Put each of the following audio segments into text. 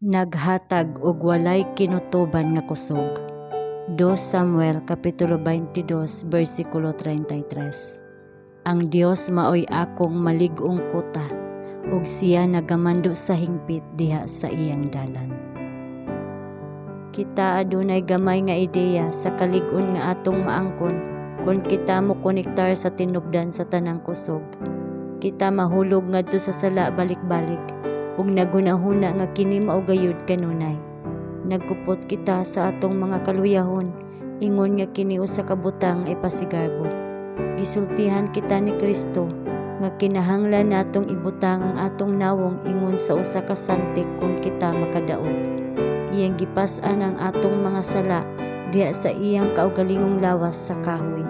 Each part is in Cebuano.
Naghatag og walay kinutuban nga kusog. 2 Samuel kapitulo 22 bersikulo 33. Ang Dios maoy akong malig-ong kuta ug siya nagamando sa hingpit diha sa iyang dalan. Kita adunay gamay nga ideya sa kalig-on nga atong maangkon kon kita mokonektar sa tinubdan sa tanang kusog. Kita mahulog ngadto sa sala balik-balik ug naghunahuna nga kini mao gayud kanunay. Nagkupot kita sa atong mga kaluyahon, ingon nga kini usa ka butang nga ipasigarbo. Gisultihan kita ni Kristo nga kinahanglan natong ibutang ang atong nawong ingon sa usa ka santik kon kita makadaog. Iyang gipas-an ang atong mga sala diha sa iyang kaugalingong lawas sa kahoy,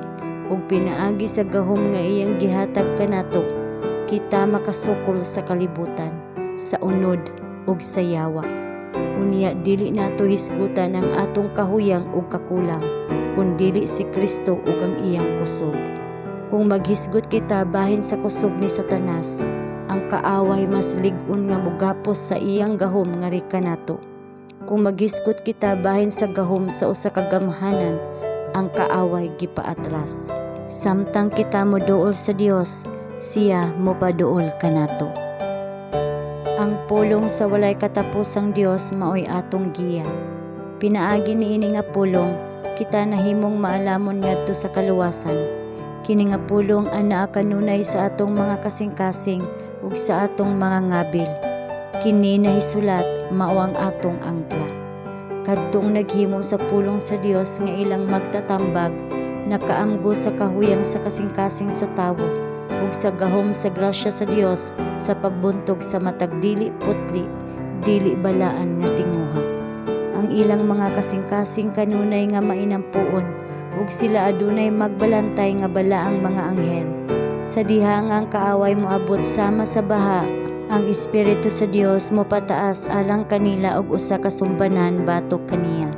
ug pinaagi sa gahom nga iyang gihatag kanato, kita makasukol sa kalibutan, sa unod ug sa yawa. Unya dili nato hisgutan ang atong kahuyang ug kakulang, kun dili si Kristo ug ang iyang kusog. Kung maghisgot kita bahin sa kusog ni Satanas, ang kaaway mas lig-on nga mogapos sa iyang gahom ngari kanato. Kung maghisgot kita bahin sa gahom sa usa ka gamhanan, ang kaaway gipaatras. Samtang kita moduol sa Dios, siya mopaduol kanato. Ang pulong sa walay katapusang Dios maoy atong giya. Pinaagi niini nga pulong, kita nahimong maalamon ngadto sa kaluwasan. Kini nga pulong anaa kanunay sa atong mga kasing-kasing ug sa atong mga ngabil. Kini nahisulat mao ang atong angkla. Kadtong naghimo sa pulong sa Dios nga ilang magtatambag, nakaamgo sa kahuyang sa kasing-kasing sa tawo ug sa gahom sa grasya sa Dios sa pagbuntog sa matag dili putli, dili balaan nga tinguha. Ang ilang mga kasing-kasing kanunay nga mainampuon ug sila adunay magbalantay nga balaang mga anghel. Sa diha nga ang kaaway moabot sama sa baha, ang Espiritu sa Dios mopataas alang kanila og usa ka sumbanan batok kaniya.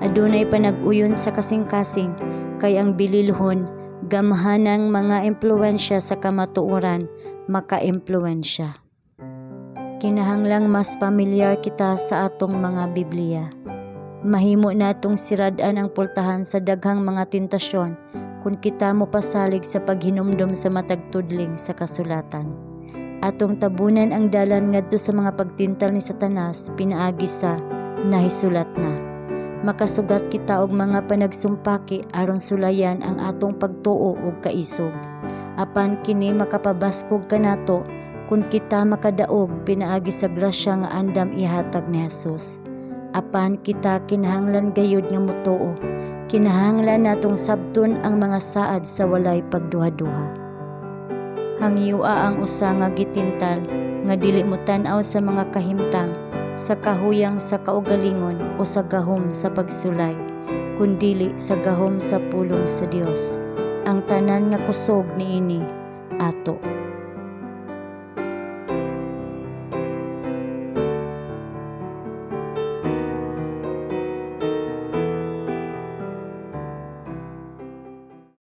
Adunay panag-uyon sa kasing-kasing kay ang bililhon gamhanang mga impluwensya sa kamatuoran maka-impluwensya. Kinahanglang mas pamilyar kita sa atong mga Biblia. Mahimo natong sirad-an ang pultahan sa daghang mga tentasyon kung kita mopasalig sa paghinumdom sa matag tudling sa kasulatan. Atong tabunan ang dalan ngadto sa mga pagtintal ni Satanas pinaagi sa "Nahisulat na." Makasugat kita og mga panagsumpaki aron sulayan ang atong pagtuo ug kaisog. Apan kini makapabaskog kanato kung kita makadaog pinaagi sa grasya nga andam ihatag ni Jesus. Apan kita kinahanglan gayud nga motuo. Kinahanglan natong sabton ang mga saad sa walay pagduha-duha. Hangyoa ang usa nga gitintal nga dili motan-aw sa mga kahimtang, sa kahuyang sa kaugalingon o sa gahom sa pagsulay, kundili sa gahom sa pulong sa Dios. Ang tanan nga kusog niini ato.